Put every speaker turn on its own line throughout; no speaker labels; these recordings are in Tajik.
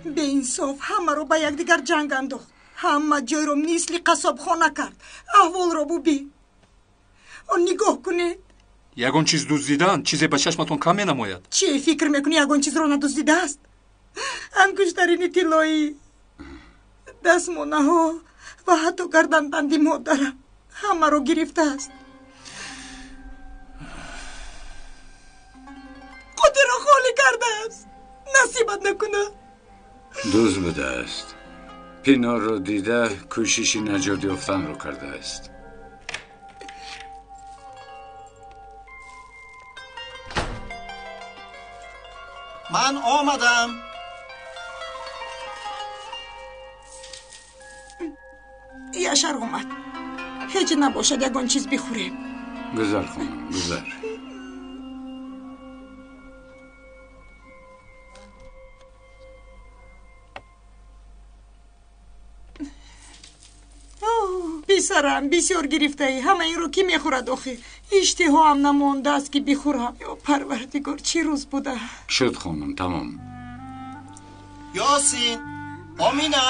Беинсоф ҳамаро ба якдигар ҷанг андохт. Ҳама ҷойро мисли қассобхона кард. Аҳволро бубин. Он нигоҳ кунед.
Ягон чиз дуздидан чизе ба чашматон кам менамояд?
Чӣ фикр мекунӣ, ягон чизро надуздидааст? Ангуштарини тиллоӣ, дастмонаҳо ва ҳатто гарданбанди модарам ҳамаро гирифтааст. Қутиро холӣ кардааст. Насибат накунад.
Дузд будааст. Пинорро дида кӯшиши наҷот ёфтанро кардааст.
Ман омадам.
Яшар омад. Ҳеҷ набошад, ягон чиз бихӯрем.
Гузар, хонум, гузар.
Писарам, бисёр гирифтаӣ. Ҳама инро кӣ мехӯрад охир? Иштиҳоам намондааст ки бихӯрам. Ё Парвардигор, чӣ рӯз буда?
Шуд, хонум, тамом.
Ёсин, Омина.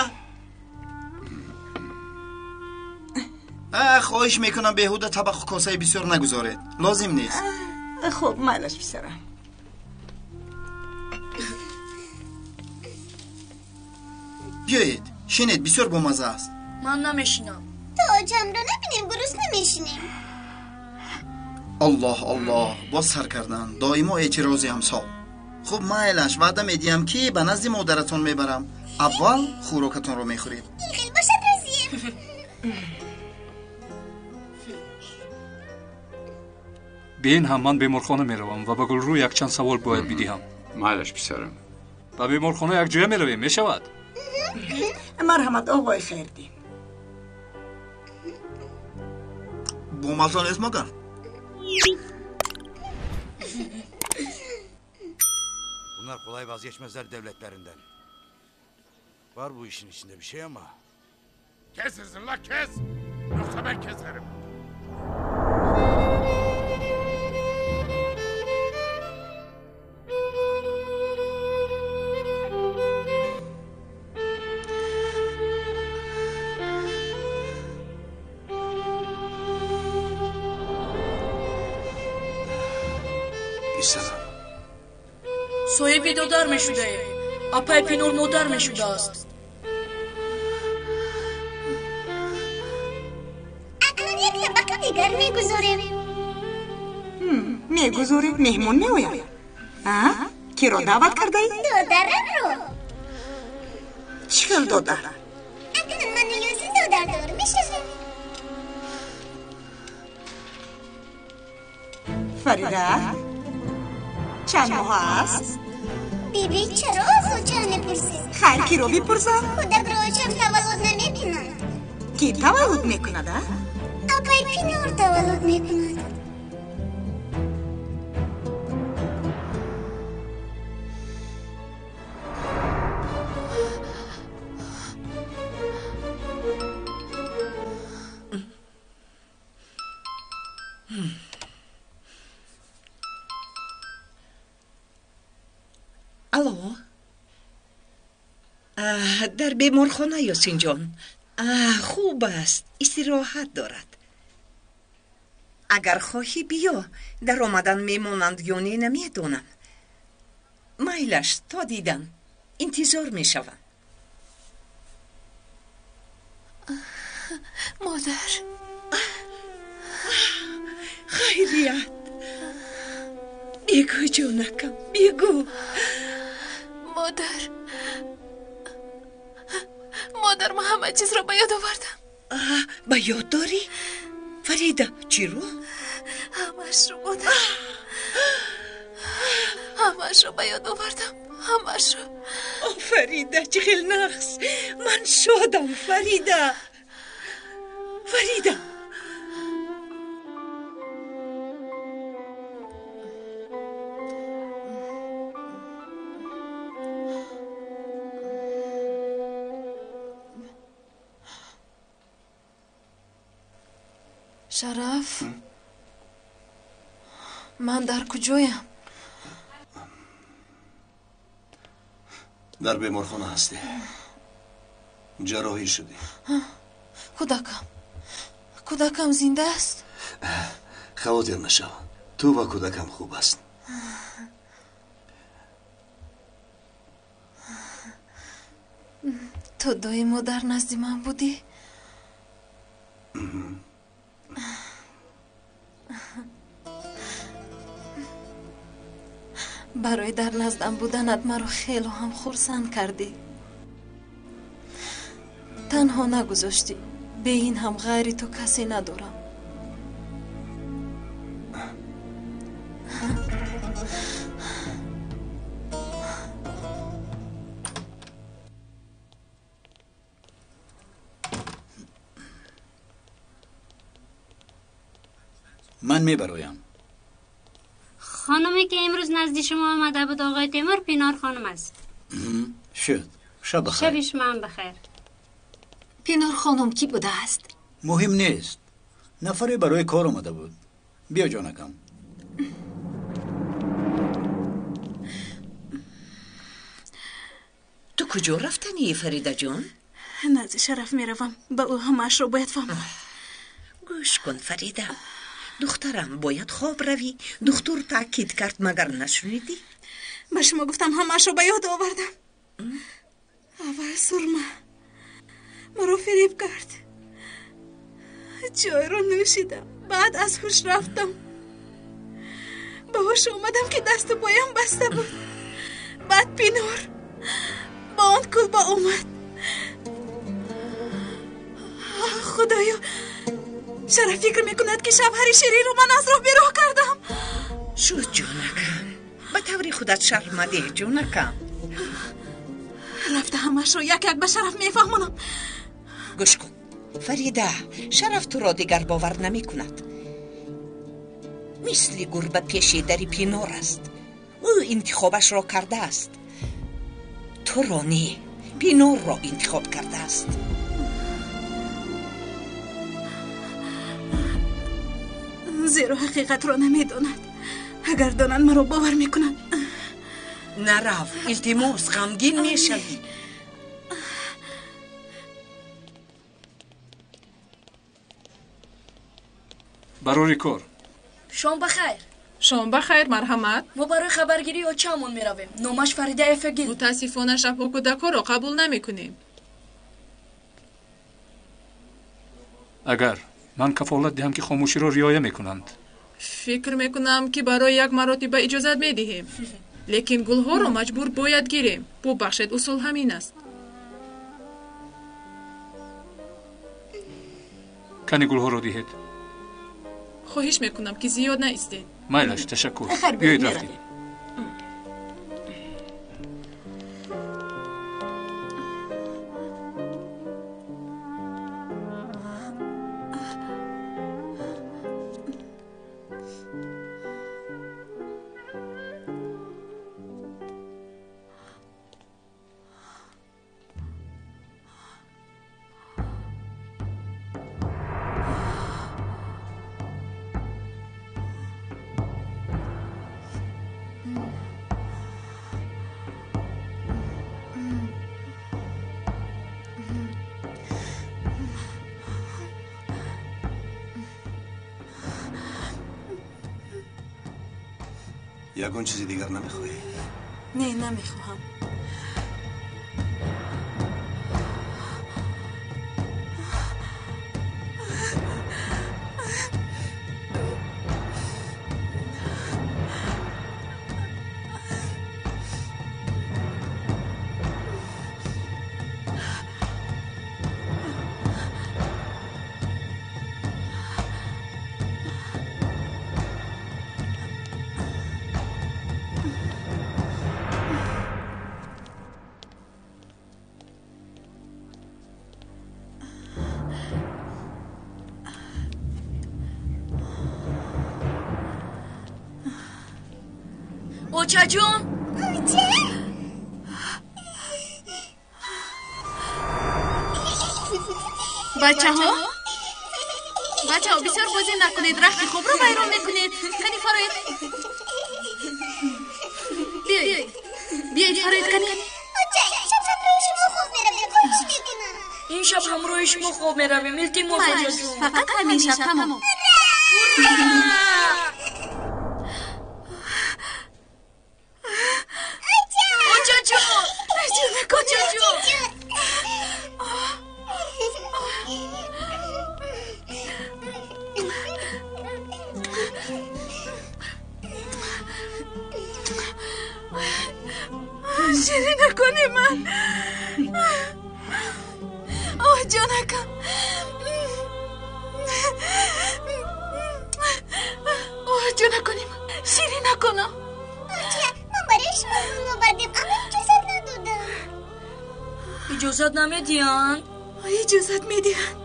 Хоҳиш мекунам, беҳуда табақу косаи бисёр нагузоред. Лозим нест.
Хуб, майлаш, писарам.
Биёед, шинед, бисёр бомазза аст.
Ман намешинам.
То оҷамро набинем, гурусна мешинем.
Аллоҳ, Аллоҳ, боз сар кардан. Доимо эътирози ҳамсол. Хуб, майлаш, ваъда медиҳам, ки ба назди модаратон мебарам. Аввал хӯрокатонро мехӯред.
Ин хел бошад, розием.
Беин ҳам ман беморхона меравам ва ба Гулрӯ якчанд савол бояд бидиҳам.
Майлаш, писарам.
Ба беморхона якҷоя меравем, мешавад?
Марҳамат, оғои Хайрдин.
Бомазза нест магар?
Bunlar kolay vazgeçmezler devletlerinden. Var bu işin içinde bir şey ama.
Kes la kes! Yoksa ben keserim.
Писарам.
Соҳиби додар мешудаем. Апай Пинор модар мешудааст.
Акнун як табақа дигар мегузорем.
Мегузорем, меҳмон меояд. Киро даъват кардаӣ?
Додарамро.
Чӣ хел додар?
Акнун ману Ёсин додардор мешавем.
Фарида, чанд моҳ аст?
Биби, чаро аз очам мепурсед?
Хайр, киро бипурсам?
Кӯдакро очам таваллуд намекунад.
Ки таваллуд мекунад, а?
Апай Пинор таваллуд мекунад.
Алло, дар беморхона, Ёсинҷон. Хуб аст, истироҳат дорад. Агар хоҳӣ, биё. Дар омадан мемонанд ё не, намедонам. Майлаш, то дидан. Интизор мешавам.
Модар.
Хайрият. Бигӯ, ҷонакам, бигӯ.
Модар, модар, ман ҳама чизро ба ёд овардам.
Ба ёд дорӣ? Фарида, чиро?
Ҳамаашро, модар. Ҳамаашро ба ёд овардам. Ҳамаашро.
О, Фарида, чӣ хел нағз! Ман шодам, Фарида. Фарида.
Шараф, ман дар куҷоям?
Дар беморхона ҳастӣ. Ҷарроҳӣ шудӣ.
Кӯдакам. Кӯдакам зинда аст?
Хавотир нашав. Ту ва кӯдакам хуб аст.
Ту доимо дар назди ман будӣ? Барои дар наздам буданат маро хело ҳам хурсанд кардӣ. Танҳо нагузоштӣ. Бе ин ҳам ғайри ту касе надорам.
Ман мебароям.
Хонуме ки имрӯз назди шумо омада буд, оғои Темур, Пинор хонум аст.
Шуд. Шаб бахайр.
Шаби шумо ҳам бахайр.
Пинор хонум кӣ будааст?
Муҳим нест. Нафаре барои кор омада буд. Биё, ҷонакам.
Ту куҷо рафтанӣ, Фаридаҷон?
Назди Шараф меравам. Ба ӯ ҳамаашро бояд фаҳмам.
Гӯш кун, Фарида. Духтарам, бояд хоб равӣ. Духтур таъкид кард, магар нашунидӣ?
Ба шумо гуфтам, ҳамаашро ба ёд овардам. Аввал сурма маро фиреб кард. Чойро нӯшидам, баъд аз ҳуш рафтам. Ба ҳуш омадам, ки дасту поям баста буд. Баъд Пинор ба он кулба омад. Худоё, Шараф фикр мекунад, ки шавҳари Ширинро ман аз роҳ бероҳ кардам.
Шуд, ҷонакам. Ба таври худат шарм мадеҳ, ҷонакам.
Рафта ҳамаашро як як ба Шараф мефаҳмонам.
Гӯш кун, Фарида, Шараф туро дигар бовар намекунад. Мисли гурба пеши дари Пинор аст. Ӯ интихобашро кардааст. Туро не, Пинорро интихоб кардааст.
Зеро ҳақиқатро намедонад. Агар донад, маро бовар мекунад.
Нарав, илтимос, ғамгин мешавӣ.
Барори кор.
Шом бахайр.
Шом бахайр, марҳамат.
Мо барои хабаргирии очаамон меравем. Номаш Фарида Эфегил.
Мутаассифона, шабҳо кӯдакҳоро қабул намекунем.
Агар ман кафолат диҳам, ки хомӯширо риоя мекунанд.
Фикр мекунам, ки барои як маротиба иҷозат медиҳем. Лекин гулҳоро маҷбур бояд гирем. Бубахшед, усул ҳамин аст.
Кани гулҳоро диҳед.
Хоҳиш мекунам, ки зиёд наистед.
Майлаш, ташаккур. Биёед, рафтем.
Ягон чизи дигар намехоҳӣ?
Не, намехоҳам.
Очаҷон!
Оча!
Бачаҳо? Бачаҳо, бисёр бозӣ накунед, рахти хобро вайрон мекунед. Кани фароед. Биёед. Биёед, фароед, кани.
Оча!
хоб меравем. Илтимос, очаҷон.
Фақат ҳамин шаб, тамом.
Очаҷон, очаҷон.
Ширинакони ман, оҳ, ҷонакам, оҳ, ҷонакони ман, ширинаконам.
Оча, мо барои шумо гул овардем, аммо иҷозат надодам.
Иҷозат намедиҳанд?
Иҷозат медиҳанд.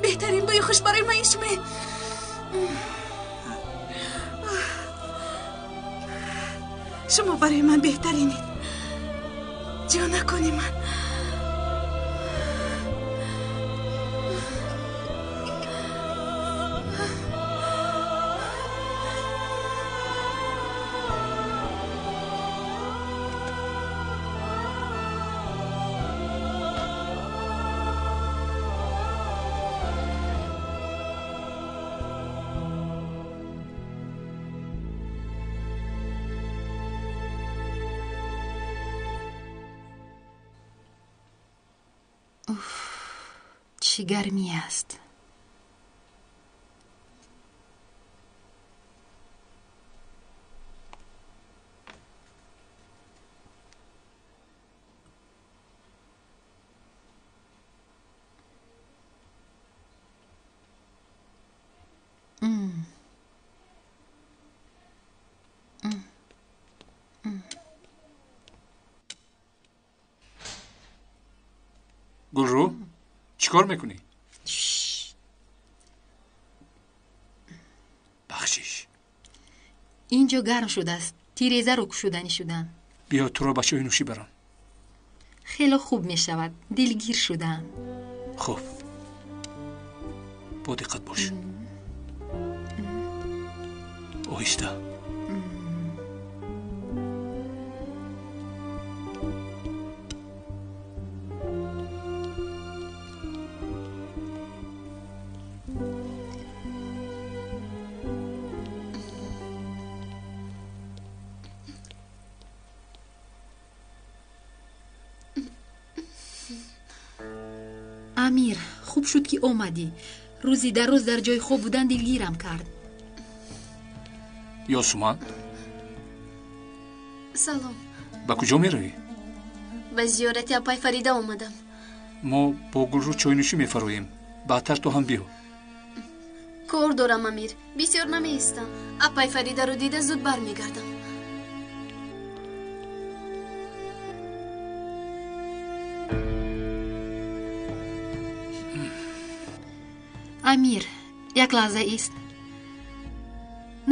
Беҳтарин бӯи хуш барои ман ин шумоед. Шумо барои ман беҳтаринед, ҷонакони ман.
Чӣ гармӣ аст.
Гулрӯ, чӣ кор мекунӣ? Бахшиш.
Инҷо гарм шудааст, тирезаро кушоданӣ шудам.
Биё, туро ба чойнӯшӣ барам.
Хело хуб мешавад, дилгир шудаам.
Хуб, бо диққат бош, оҳиста.
Амир, хуб шуд, ки омадӣ. Рӯзи дароз дар ҷои хоб будан дилгирам кард.
Ёсуман.
Салом.
Ба куҷо меравӣ?
Ба зиёрати апай Фарида омадам.
Мо бо Гулрӯ чойнӯшӣ мефароем. Баъдтар ту ҳам биё.
Кор дорам, Амир, бисёр намеистам. Апай Фаридаро дида зуд бармегардам.
Амир, як лаҳза ист.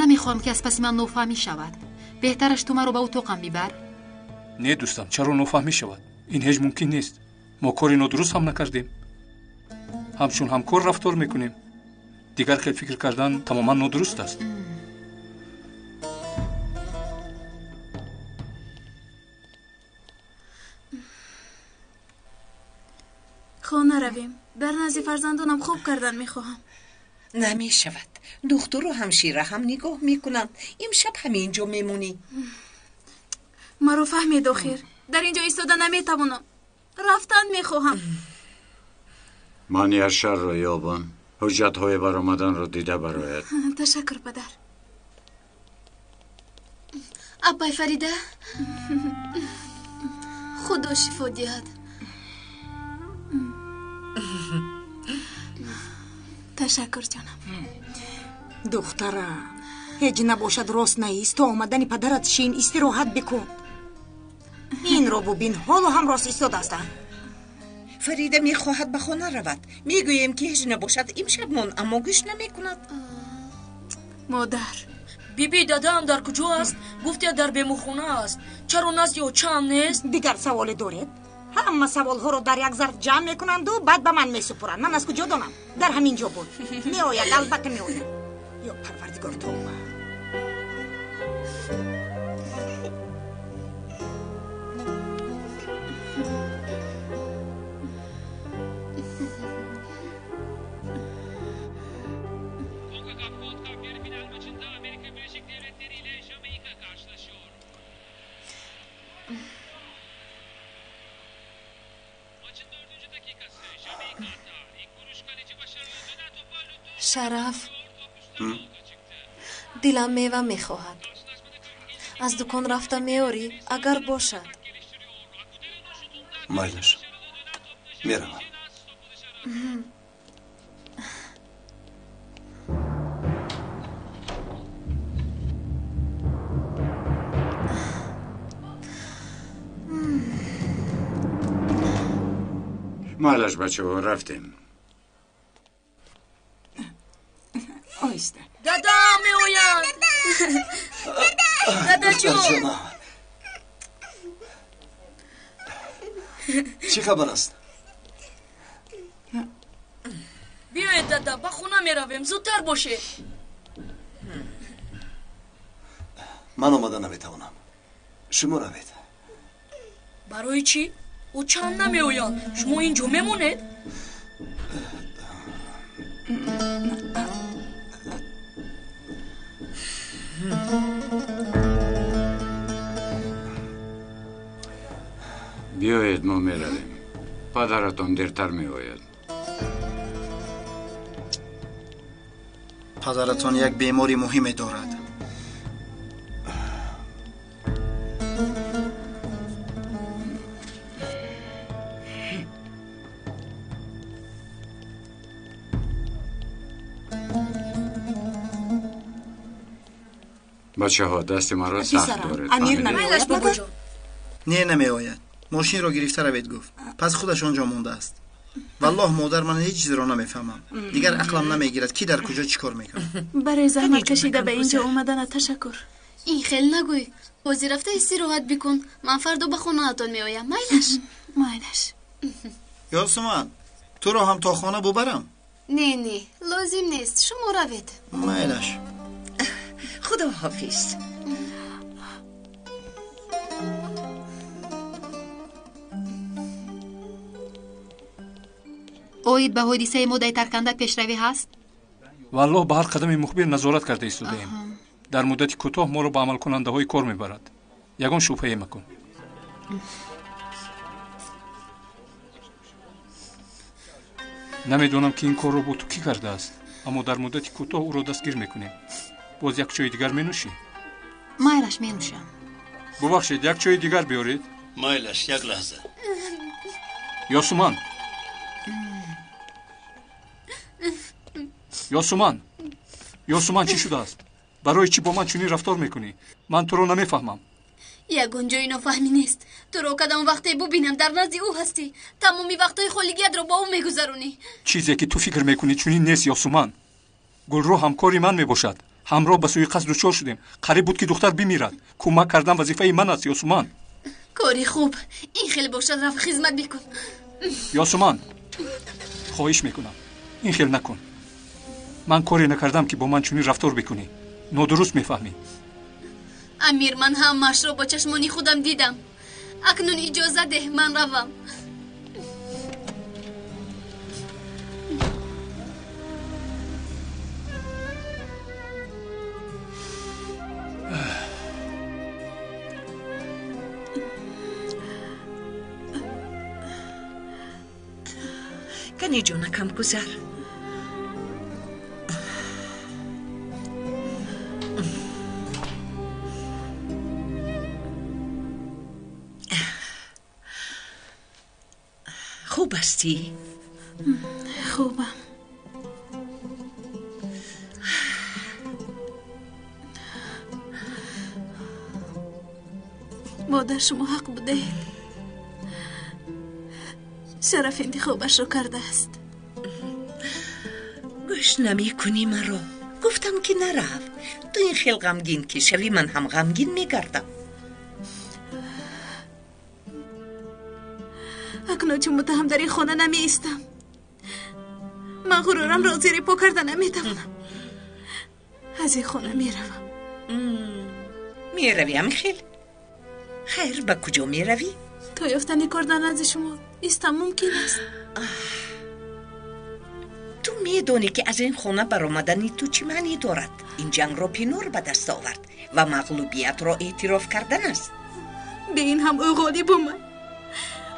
Намехоҳам, ки аз паси ман нофаҳмӣ шавад. Беҳтараш ту маро ба утоқам бибар.
Не, дӯстам, чаро нофаҳмӣ шавад? Ин ҳеҷ мумкин нест. Мо кори нодуруст ҳам накардем. Ҳамчун ҳамкор рафтор мекунем. Дигар хел фикр кардан тамоман нодуруст аст.
Хона равем. Дар назди фарзандонам хоб кардан мехоҳам.
Намешавад. Духтуру ҳамшира ҳам нигоҳ мекунанд. Имшаб ҳамин ҷо мемонӣ.
Маро фаҳмед, охир. Дар ин ҷо истода наметавонам. Рафтан мехоҳам.
Ман Яшарро ёбам. Ҳуҷҷатҳои баромаданро дида барояд.
Ташаккур, падар.
Апай Фарида, Худо шифо диҳад.
Ташаккур, ҷонам.
Духтарам, ҳеҷ набошад, рост наист. То омадани падарат шин, истироҳат бикун. Инро бубин, ҳоло ҳам рост истодаастам.
Фарида мехоҳад ба хона равад. Мегӯем, ки ҳеҷ набошад имшаб мон, аммо гӯш намекунад.
Модар.
Биби, дадаам дар куҷо аст? Гуфтия, дар беморхона аст. Чаро назди очаам нест?
Дигар саволе доред? Ҳама саволҳоро дар як зарф ҷамъ мекунанду баъд ба ман месупуранд. Ман аз куҷо донам? Дар ҳамин ҷо буд. Меояд, албатта меояд. Ё Парвардигор, тавба.
Шараф, дилам мева мехоҳад. Аз дукон рафта меорӣ, агар бошад.
Майлаш, меравам.
Майлаш, бачаҳо, рафтем.
Оҳиста.
Дада меояд. Дадаҷон.
Чӣ хабар аст?
Биёед, дада, ба хона меравем, зудтар бошед.
Ман омада наметавонам. Шумо равед.
Барои чӣ? Ӯ чанд намеояд? Шумо ин ҷо мемонед?
Биёед, мо меравем. Падаратон дертар меояд.
Падаратон як бемори муҳиме дорад.
Бачаҳо, дасти маро сахт доред.
Амир намеояд, бобоҷон?
Не, намеояд. Мошинро гирифта равед, гуфт. Пас худаш он ҷо мондааст. Валлоҳ, модар, ман ҳеҷ чизро намефаҳмам. Дигар ақлам намегирад, ки дар куҷо чӣ кор мекунад.
Барои заҳмат кашида ба ин ҷо омаданат ташаккур.
Ин хел нагӯй. Ҳозир рафта истироҳат бикун. Ман фардо ба хонаатон меоям. Майлаш?
Майлаш.
Ёсуман, туро ҳам то хона бубарам?
Не, не, лозим нест. Шумо равед.
Майлаш.
Худо ҳофиз.
Оид ба ҳодисаи моддаи тарканда пешравӣ ҳаст?
Валлоҳ, ба ҳар қадами мухбир назорат карда истодаем. Дар муддати кӯтоҳ моро ба амалкунандаҳои кор мебарад. Ягон шубҳае макун. Намедонам, ки ин корро бо ту кӣ кардааст, аммо дар муддати кӯтоҳ ӯро дастгир мекунем. Боз як чойи дигар менӯшӣ?
Майлаш, менӯшам.
Бубахшед, як чойи дигар биёред.
Майлаш, як лаҳза.
Ёсуман, Ёсуман, Ёсуман, чӣ шудааст? Барои чӣ бо ман чунин рафтор мекунӣ? Ман туро намефаҳмам.
Ягон ҷои нофаҳмӣ нест. Туро кадом вақте бубинам, дар назди ӯ ҳастӣ. Тамоми вақтҳои холигиятро бо ӯ мегузаронӣ.
Чизе ки ту фикр мекунӣ, чунин нест, Ёсуман. Гулрӯ ҳамкори ман мебошад. Ҳамроҳ ба суиқасд дучор шудем. Қариб буд, ки духтар бимирад. Кӯмак кардан вазифаи ман аст, Ёсуман.
Кори хуб. Ин хел бошад, рафт хизмат бикун.
Ёсуман, хоҳиш мекунам, ин хел накун. Ман коре накардам, ки бо ман чунин рафтор бикунӣ. Нодуруст мефаҳмӣ.
Амир, ман ҳамаашро бо чашмони худам дидам. Акнун иҷоза деҳ, ман равам.
Кани, ҷонакам, гузар. Хуб ҳастӣ?
Хубам. Модар, шумо ҳақ будаед. Шараф интихобашро кардааст.
Гӯш намекунӣ маро. Гуфтам, ки нарав. Ту ин хел ғамгин ки шавӣ, ман ҳам ғамгин мегардам.
Акнун чун муттаҳам дар ин хона намеистам. Ман ғурурамро зери по карда наметавонам. Аз ин хона меравам.
Меравӣ, амихел? Хайр, ба куҷо меравӣ?
То ёфтани кор дар назди шумо истам мумкин аст.
Ту Медонӣ, ки аз ин хона баромадани ту чӣ маънӣ дорад? Ин ҷангро Пинор ба даст овард ва мағлубиятро эътироф кардан аст.
Бе ин ҳам ӯ ғолиб омад.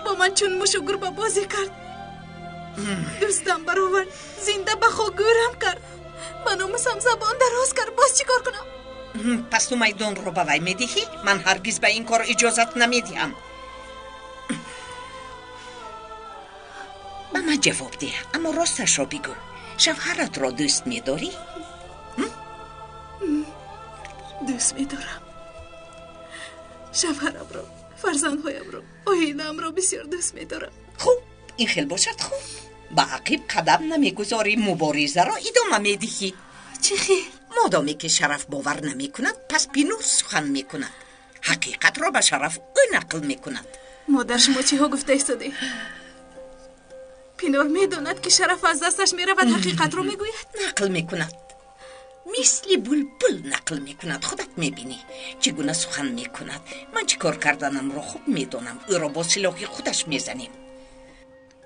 Бо ман чун мушу гурба бозӣ кард. Дӯстам баровард, зинда ба хок гӯрам кард. Ба номусам забон дароз кард. Боз чӣ кор кунам?
Пас ту майдонро ба вай медиҳӣ? Ман ҳаргиз ба ин кор иҷозат намедиҳам. Ба ман ҷавоб деҳ, аммо росташро бигӯ. Шавҳаратро дӯст медорӣ?
Дӯст медорам. Шавҳарамро, фарзандҳоямро, оилаамро бисёр дӯст медорам.
Хуб, ин хел бошад хуб. Ба ақиб қадам намегузорӣ, муборизаро идома медиҳӣ.
Чӣ хел?
Модоме ки Шараф бовар намекунад, пас Пинур сухан мекунад. Ҳақиқатро ба Шараф ӯ нақл мекунад.
Модар, шумо чиҳо гуфта истодед? Пинор медонад, ки Шараф аз дасташ меравад, ҳақиқатро мегӯяд?
Нақл мекунад. Мисли булбул нақл мекунад. Худат мебинӣ, чӣ гуна сухан мекунад. Ман чӣ кор карданамро хуб медонам. Ӯро бо силоҳи худаш мезанем.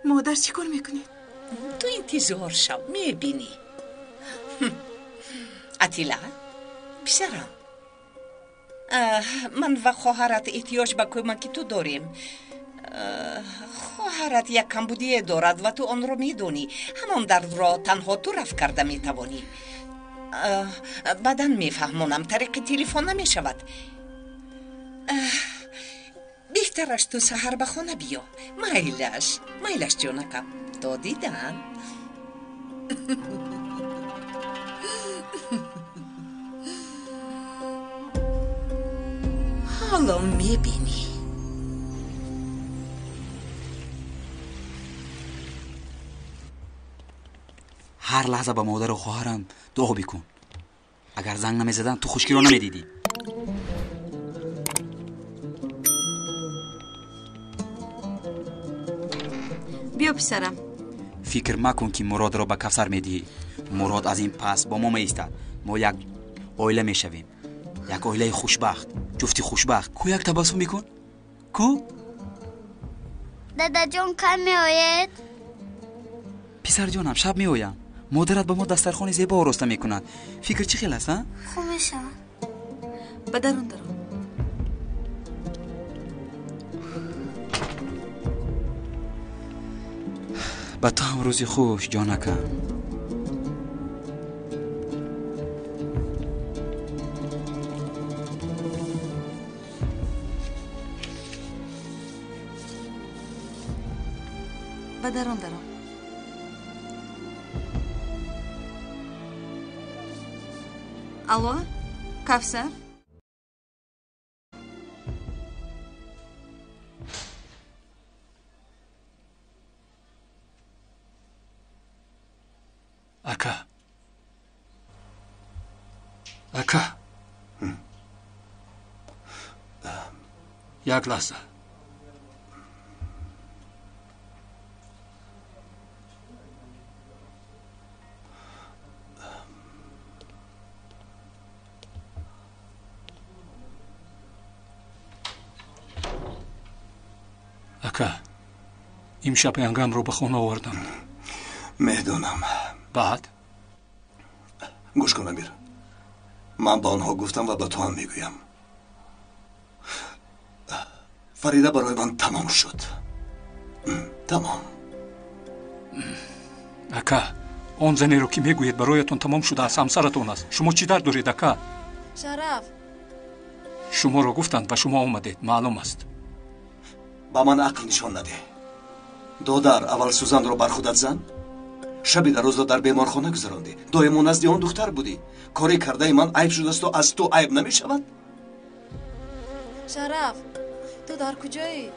Модар, чӣ кор мекунед?
Ту интизор шав, мебинӣ. Атила, писарам, ман ва хоҳарат эҳтиёҷ ба кӯмаки ту дорем. Хоҳарат як камбудие дорад ва ту онро медонӣ. Ҳамон дардро танҳо ту рафт карда метавонӣ. Баъдан мефаҳмонам, тариқи телефон намешавад. Беҳтараш ту саҳар ба хона биё. Майлаш, майлаш, ҷонакам, то дидан. Ҳоло мебинӣ.
Ҳар лаҳза ба модару хоҳарам дуо бикун. Агар занг намезаданд, ту хушкиро намедидӣ.
Биё, писарам.
Фикр макун, ки Муродро ба Кавсар медиҳӣ. Мурод аз ин пас бо мо меистад. Мо як оила мешавем, як оилаи хушбахт, ҷуфти хушбахт. Ку як табассум мекун, ку.
Дадаҷон, кай меоед?
Писарҷонам, шаб меоям. Модарат ба мо дастархони зебо ороста мекунад. Фикр чӣ хел аст, а?
Хуб мешавад.
Ба дарун дарун.
Ба ту ҳам рӯзи хуш, ҷонакам.
Ба дарун дарун. Алло, Кавсар?
Ака, ака, як лаҳза. Ака, имшаб янгамро ба хона овардам.
Медонам.
Баъд?
Гӯш кун, Амир, ман ба онҳо гуфтам ва ба ту ҳам мегӯям. Фарида барои ман тамом шуд, тамом.
Ака, он занеро, ки мегӯед бароятон тамом шудааст, ҳамсаратон аст. Шумо чӣ дард доред, ака?
Шараф,
Шуморо гуфтанд ва шумо омадед, маълум аст.
Ба ман ақл нишон надеҳ, додар. Аввал сӯзанро бар худат зан. Шаби дарозро дар беморхона гузарондӣ, доимо назди он духтар будӣ. Коре кардаи ман айб шудасту аз ту айб намешавад?
Шараф, ту дар куҷоӣ?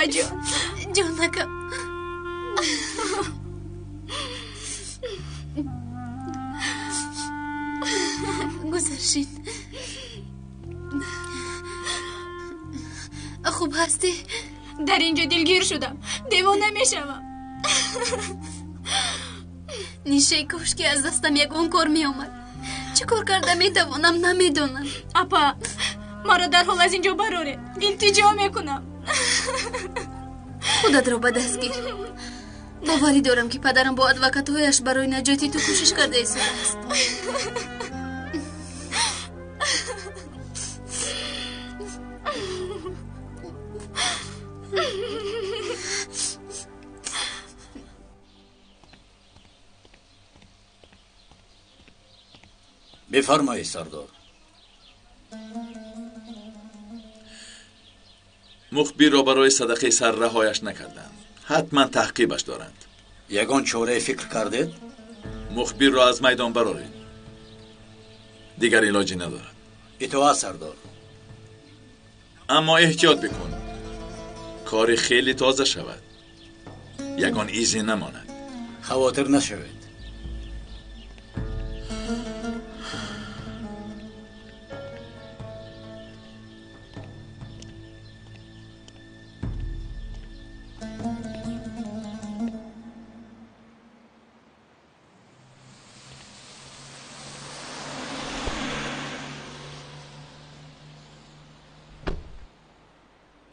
Апаҷон, ҷонакам. Гузаршин. Хуб ҳастӣ?
Дар инҷо дилгир шудам, девона мешавам.
Нишаи кош ки аз дастам ягон кор меомад. Чӣ кор карда метавонам, намедонам.
Апа, маро дарҳол аз инҷо бароред. Илтиҷо мекунам.
Худатро ба даст гир. Боварӣ дорам, ки падарам бо адвокатҳояш барои наҷоти ту кӯшиш карда истодааст.
Бифармоед, сардор.
Мухбирро барои садақаи сар раҳояш накарданд. Ҳатман таҳқибаш доранд.
Ягон чорае фикр кардед?
Мухбирро аз майдон бароред. Дигар илоҷе надорад.
Итоат, сардор.
Аммо эҳтиёт бикун. Кори хеле тоза шавад. Ягон изе намонад.
Хавотир нашавед.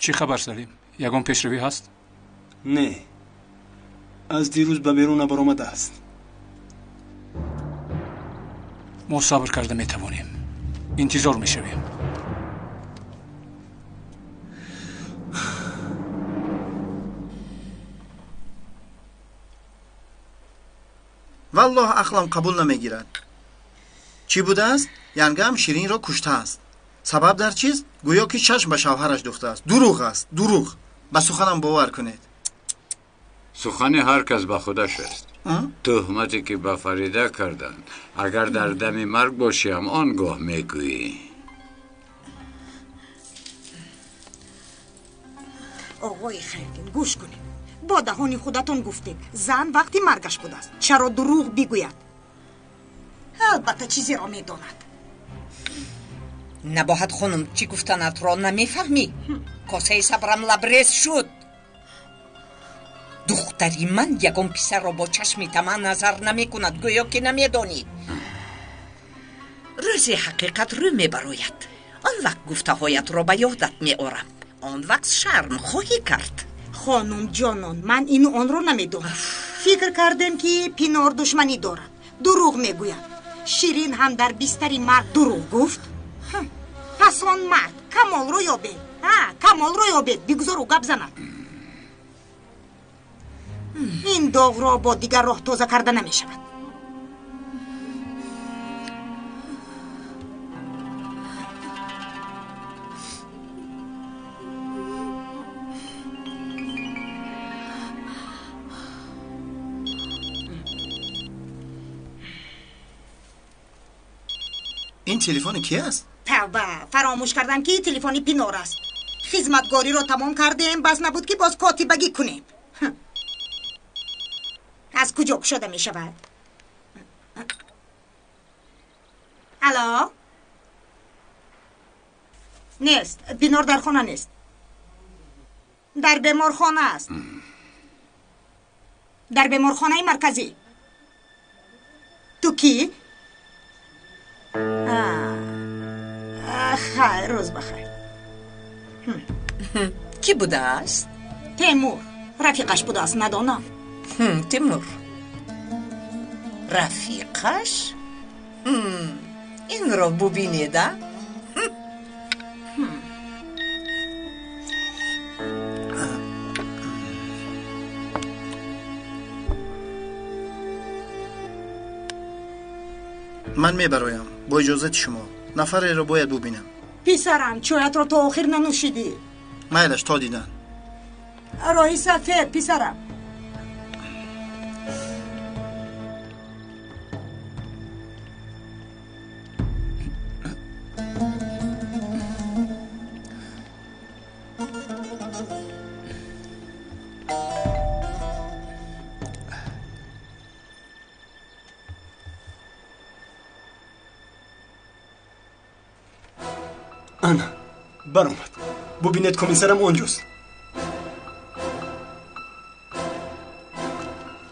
Чӣ хабар, Салим? Ягон пешравӣ ҳаст?
Не, аз дирӯз ба берун набаромадааст.
Мо сабр карда метавонем. Интизор мешавем.
Валлоҳ, ақлам қабул намегирад. Чӣ будааст? Янгам Ширинро куштааст. Сабаб дар чист? Гӯё ки чашм ба шавҳараш духтааст. Дурӯғ аст, дурӯғ. Ба суханам бовар кунед.
Сухани ҳар кас ба худаш аст. Туҳмате ки ба Фарида карданд, агар дар дами марг бошиам, он гоҳ мегӯӣ.
Оғои Хайрдин, гӯш кунед. Бо даҳони худатон гуфтед, зан вақти маргаш будааст. Чаро дурӯғ бигӯяд? Албатта чизеро медонад.
Набоҳат хонум, чӣ гуфтанатро намефаҳмӣ? Косаи сабрам лабрез шуд. Духтари ман ягон писарро бо чашми тамаъ назар намекунад, гӯё ки намедонӣ. Рӯзи ҳақиқат рӯ мебарояд. Он вақт гуфтаҳоятро ба ёдат меорам. Он вақт шарм хоҳӣ кард.
Хонум ҷонон, ман ину онро намедонам. Фикр кардем, ки Пинор душманӣ дорад. Дурӯғ мегӯяд. Ширин ҳам дар бистари марг дурӯғ гуфт. Пас он мард Камолро ёбед. Камолро ёбед, бигузор ӯ гап занад. Ин доғро бо дигар роҳ тоза карда намешавад.
Ин телефони ки аст?
Тавба, фаромӯш кардам, ки телефони Пинор аст. Хизматгориро тамом кардем, бас набуд, ки боз котибагӣ кунем. Аз куҷо кушода мешавад? Алло? Нест, Пинор дар хона нест. Дар беморхона аст. Дар беморхонаи марказӣ. Ту кӣ? Хайр, рӯз бахайр.
Кӣ будааст?
Темур рафиқаш будааст, надонам.
Тимур рафиқаш? Инро бубинед, а?
Ман мебароям, бо иҷозати шумо. Нафареро бояд бубинам.
Писарам, чоятро то охир нанӯшидӣ.
Майлаш, то дидан.
Роҳи сафед, писарам.
Баромад. Бубинед, комиссарам онҷост.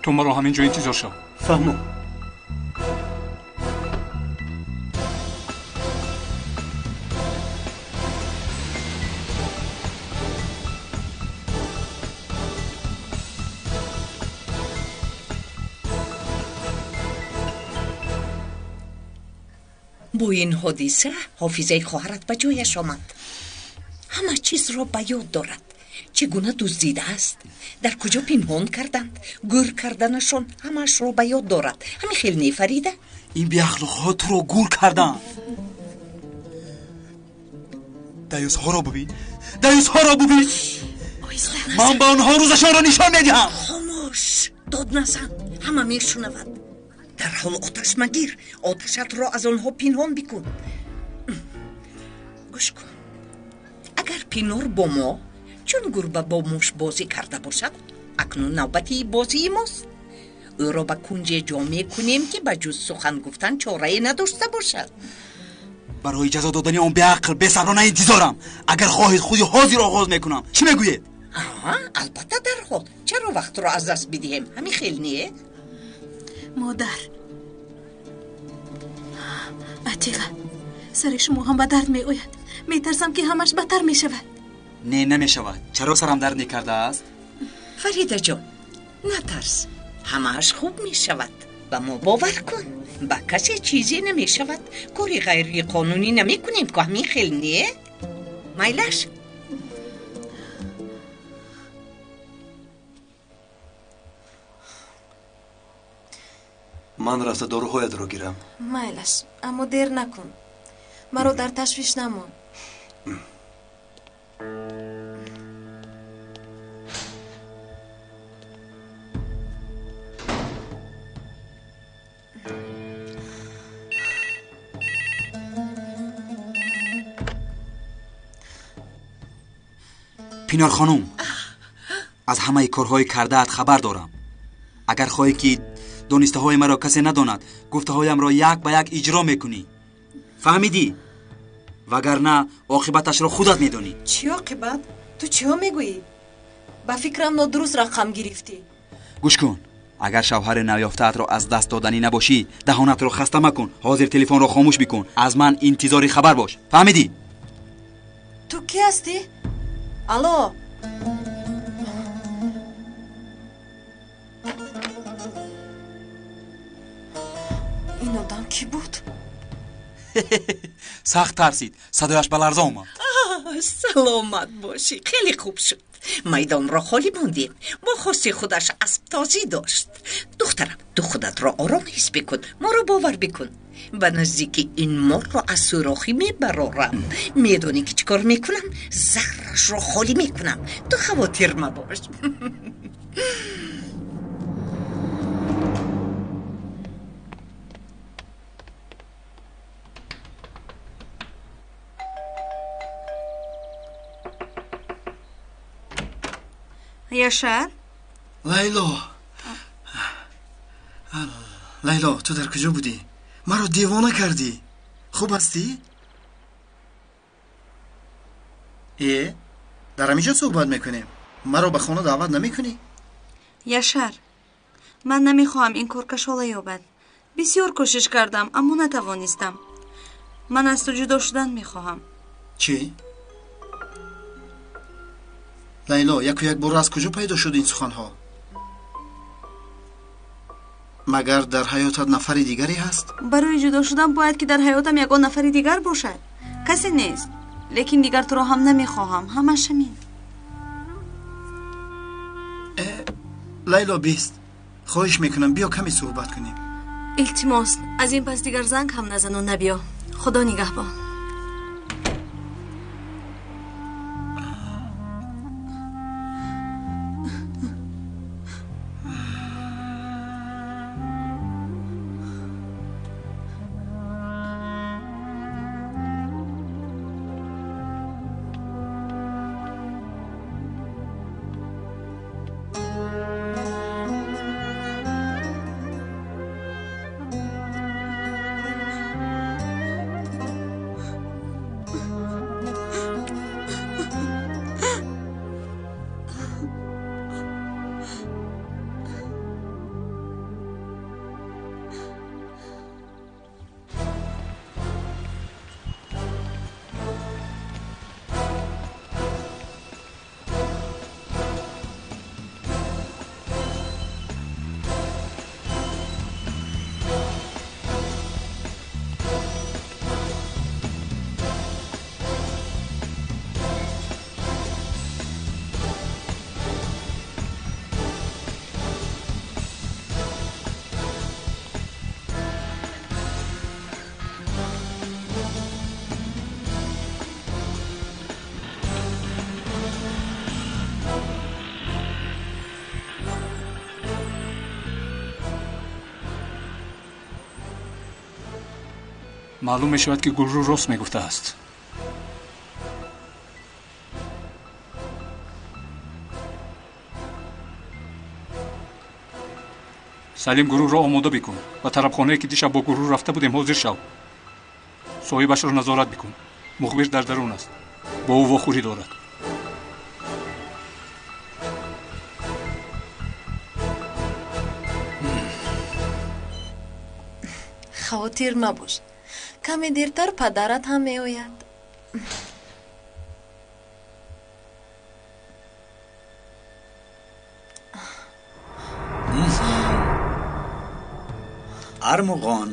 Ту маро ҳамин ҷо интизор шав.
Фаҳмо.
Бо ин ҳодиса ҳофизаи хоҳарат ба ҷояш омад. Ҳама чизро ба ёд дорад. Чӣ гуна дуздидааст, дар куҷо пинҳон карданд, гӯр карданашон, ҳамаашро ба ёд дорад. Ҳамин хел не, Фарида?
Ин беахлоқҳо туро гӯр карданд. Даюсҳоро бубин, даюсҳоро бубин. Ман ба онҳо рӯзашонро нишон медиҳам.
Хомӯш, дод назан, ҳама мешунавад. Дарҳол оташ магир, оташатро аз онҳо пинҳон бикун. Гӯш кун, агар Пинор бо мо чун гурба бо муш бозӣ карда бошад, акнун навбати бозии мост. Ӯро ба кунҷе ҷо мекунем, ки ба ҷуз сухан гуфтан чорае надошта бошад.
Барои ҷазо додани он беақл бесаброна интизорам. Агар хоҳед, худи ҳозир оғоз мекунам. Чӣ мегӯед?
Аҳа, албатта дарҳол. Чаро вақтро аз даст бидиҳем? Ҳамин хел не?
Модар, Атиға, сари шумо ҳам ба дард меояд. Метарсам, ки ҳамаш бадтар мешавад.
Не, намешавад. Чаро сарам дард мекардааст?
Фаридаҷон, натарс, ҳамааш хуб мешавад. Ба мо бовар кун, ба касе чизе намешавад. Кори ғайриқонунӣ намекунем ку, ҳамин хел не? Майлаш?
Ман рафта доруҳоятро гирам.
Майлаш, аммо дер накун. Маро дар ташвиш намон.
Пинор хонум, аз ҳамаи корҳои кардаат хабар дорам. Агар хоҳӣ, ки донистаҳои маро касе надонад, гуфтаҳоямро як ба як иҷро мекунӣ. Фаҳмидӣ? Вагарна оқибаташро худат медонӣ.
Чӣ оқибат? Ту чиҳо мегӯӣ? Ба фикрам нодуруст рақам гирифтӣ.
Гӯш кун, агар шавҳари навёфтаатро аз даст доданӣ набошӣ, даҳонатро хаста макун. Ҳозир телефонро хомӯш бикун. Аз ман интизори хабар бош. Фаҳмидӣ?
Ту кӣ ҳастӣ? Алло! Ин одам кӣ буд?
Сахт тарсид, садояш ба ларза омад.
Саломат бошӣ, хеле хуб шуд. Майдонро холӣ мондем. Бо хости худаш асбтозӣ дошт. Духтарам, ту худатро ором ҳис бикун, моро бовар бикун. Ба наздики ин морро аз сӯрохӣ мебарорам. Медонӣ, ки чӣ кор мекунам? Заҳрашро холӣ мекунам. Ту хавотир мабош.
Яшар?
Лайло, Лайло, ту дар куҷо будӣ? Маро девона кардӣ. Хуб ҳастӣ? Э, дар ҳамин ҷо суҳбат мекунем. Маро ба хона даъват намекунӣ?
Яшар, ман намехоҳам ин кор кашола ёбад. Бисёр кӯшиш кардам, аммо натавонистам. Ман аз ту ҷудо шудан мехоҳам.
Чӣ? Лайло, яку як бора аз куҷо пайдо шуд ин суханҳо? Магар дар ҳаётат нафари дигаре ҳаст?
Барои ҷудо шудан бояд, ки дар ҳаётам ягон нафари дигар бошад. Касе нест, лекин дигар туро ҳам намехоҳам. Ҳамаш ҳамин.
Лайло, бист, хоҳиш мекунам, биё каме суҳбат кунем.
Илтимос, аз ин пас дигар занг ҳам назану набиё. Худо нигаҳбон.
Маълум мешавад, ки Гулрӯ рост мегуфтааст. Салим, гурӯҳро омода бикун. Ба тарабхонае, ки дишаб бо гурӯҳ рафта будем, ҳозир шав. Соҳибашро назорат бикун. Мухбир дар дарун аст, бо ӯ вохӯрӣ дорад.
Хавотир мабош, каме дертар падарат ҳам меояд.
Армуғон.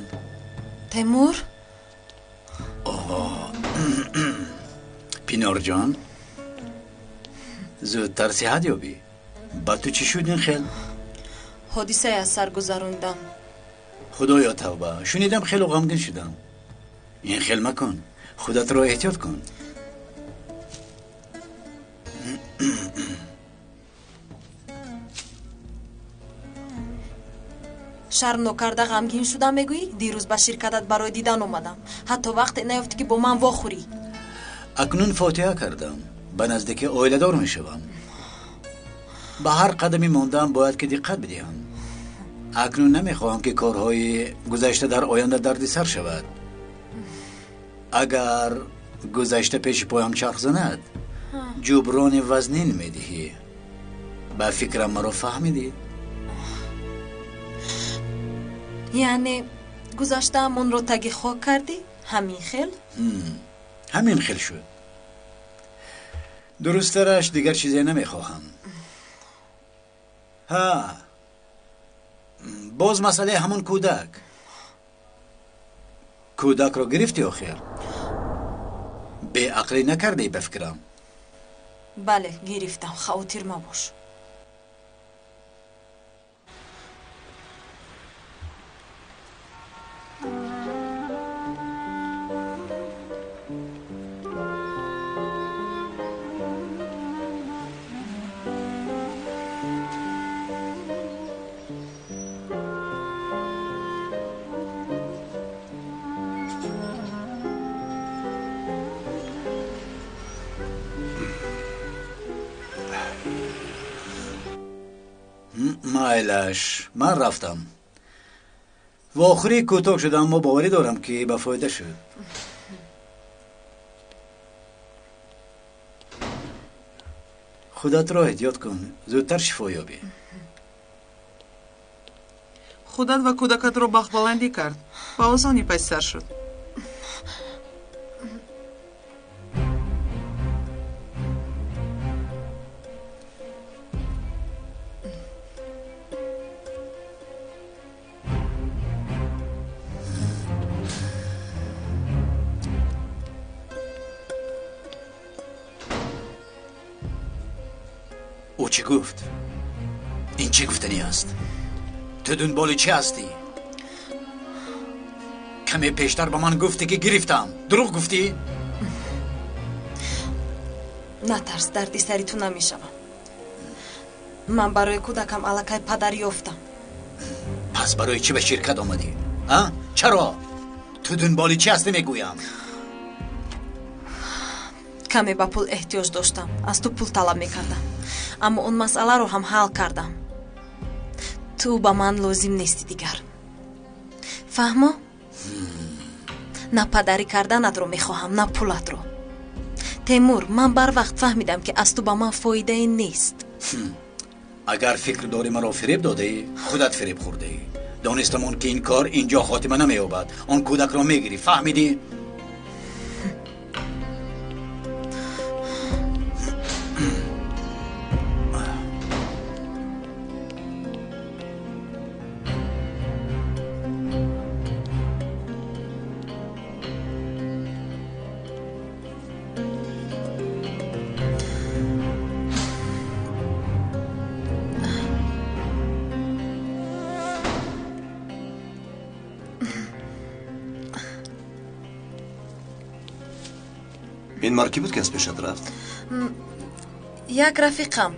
Темур.
Пинорҷон, зудтар сиҳат ёбӣ. Ба ту чӣ шуд ин хел?
Ҳодисае аз сар гузарондам.
Худоё, тавба! Шунидам, хело ғамгин шудам. Ин хел макун, худатро эҳтиёт кун.
Шарм нокарда ғамгин шудам мегӯӣ? Дирӯз ба ширкатат барои дидан омадам, ҳатто вақте наёфтӣ, ки бо ман вохӯрӣ.
Акнун фотиҳа кардам, ба наздикӣ оиладор мешавам. Ба ҳар қадами мондаам бояд ки диққат бидиҳам. Акнун намехоҳам, ки корҳои гузашта дар оянда дарди сар шавад. Агар гузашта пеши поям чарх занад, ҷуброни вазнин медиҳӣ. Ба фикрам, маро фаҳмидӣ.
Яъне гузаштаамонро таги хок кардӣ? Ҳамин хел?
Ҳамин хел шуд. Дурусттараш, дигар чизе намехоҳам. Ҳа, боз масъалаи ҳамон кӯдак. Кӯдакро гирифтӣ охир? Беақлӣ накардӣ, ба фикрам?
Бале, гирифтам, хавотир мабош.
Майлаш, ман рафтам. Вохӯрӣ кӯтоҳ шуд, аммо боварӣ дорам, ки ба фоида шуд. Худатро эҳтиёт кун, зудтар шифо ёбӣ.
Худат ва кӯдакатро бахтбаландӣ кард, ба осонӣ пасисар шуд.
Ӯ чӣ гуфт? Ин чӣ гуфтанӣ аст? Ту дунболи чӣ ҳастӣ? Каме пештар ба ман гуфтӣ, ки гирифтам. Дурӯғ гуфтӣ?
Натарс, дарди сари ту намешавам. Ман барои кӯдакам аллакай падар ёфтам.
Пас барои чӣ ба ширкат омадӣ? А, чаро? Ту дунболи чӣ ҳастӣ, мегӯям?
Каме ба пул эҳтиёҷ доштам, аз ту пул талаб мекардам, аммо он масъаларо ҳам ҳал кардам. Ту ба ман лозим нести дигар, фаҳмо? На падарӣ карданатро мехоҳам, на пулатро. Темур, ман барвақт фаҳмидам, ки аз ту ба ман фоидае нест.
Агар фикр дорӣ маро фиреб додаӣ, худат фиреб хӯрдаӣ. Донистам он ки ин кор инҷо хотима намеёбад. Он кӯдакро мегирӣ, фаҳмидӣ?
Ин мард кӣ буд, ки аз пешат рафт?
Як рафиқам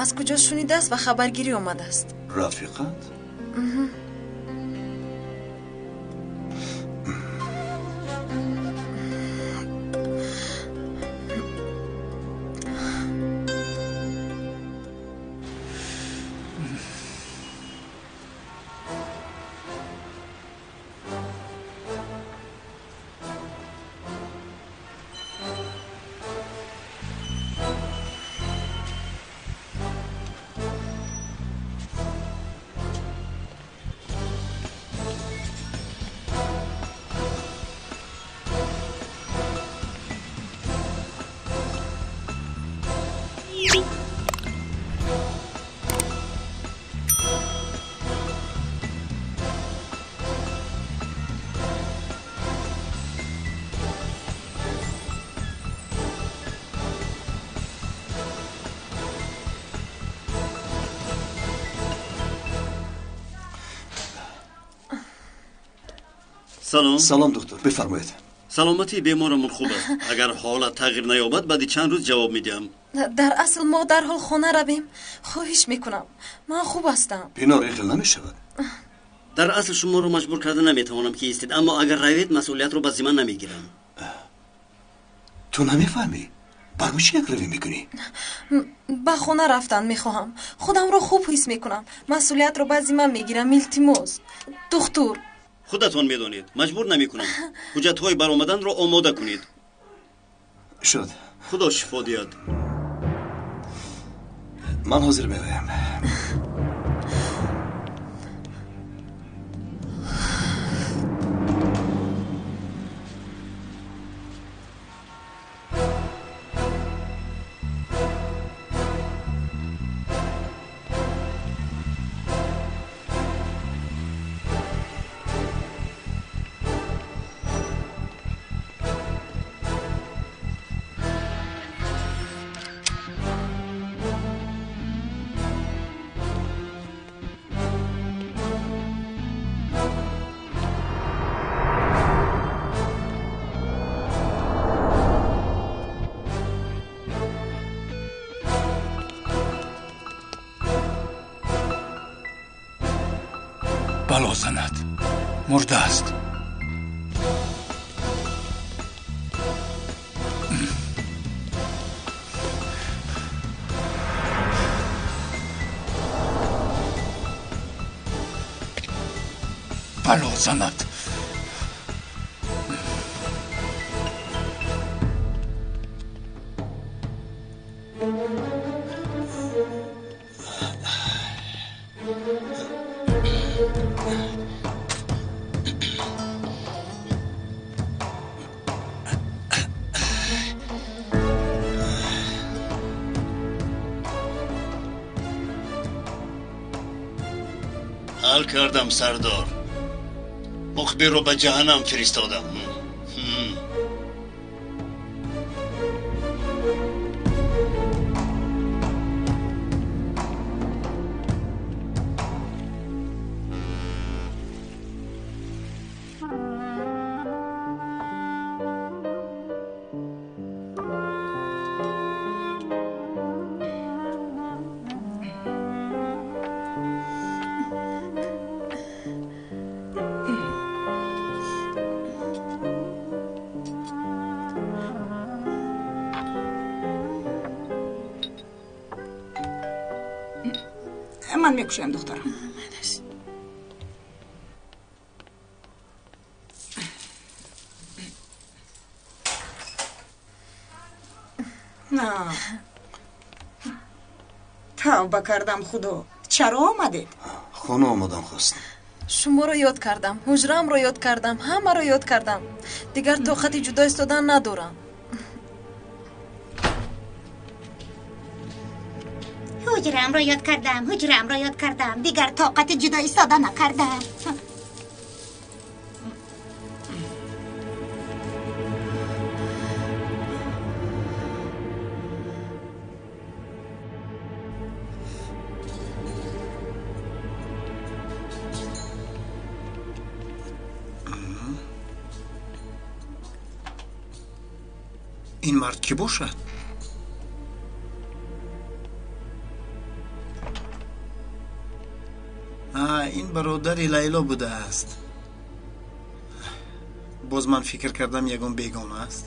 аз куҷо шунидааст ва хабаргирӣ омадааст.
Рафиқат?
Мгм.
Салом.
Салом, доктор, бифармоед.
Саломатии беморамон хуб аст. Агар ҳолат тағйир наёбад, баъди чанд рӯз ҷавоб медиҳам.
Дар асл мо дарҳол хона равем. Хоҳиш мекунам, ман хуб ҳастам.
Пинор, ин хел намешавад.
Дар асл шуморо маҷбур карда наметавонам ки истед, аммо агар равед, масъулиятро ба зимма намегирам.
Ту намефаҳмӣ? Барои чӣ якравӣ мекунӣ?
Ба хона рафтан мехоҳам. Худамро хуб ҳис мекунам. Масъулиятро ба зимма мегирам. Илтимос, духтур.
Худатон медонед, маҷбур намекунам. Ҳуҷҷатҳои баромаданро омода кунед.
Шуд.
Худо шифо диҳад.
Ман ҳозир меоям.
Бало занад, мурда аст. Бало занад.
Ҳал кардам, сардор. Мухбирро ба ҷаҳаннам фиристодам.
Ман мекушоям, духтарам. На, тавба кардам, худо. Чаро омадед?
Хона омадам хостам.
Шуморо ёд кардам, ҳуҷраамро ёд кардам, ҳамаро ёд кардам. Дигар тоқати ҷудо истодан надорам.
Ҳуҷраамро ёд кардам, ҳуҷраамро ёд кардам, дигар тоқати ҷудо истода накардам.
Ин мард кӣ бошад? Ин бародари Лайло будааст. Боз ман фикр кардам, ягон бегона аст.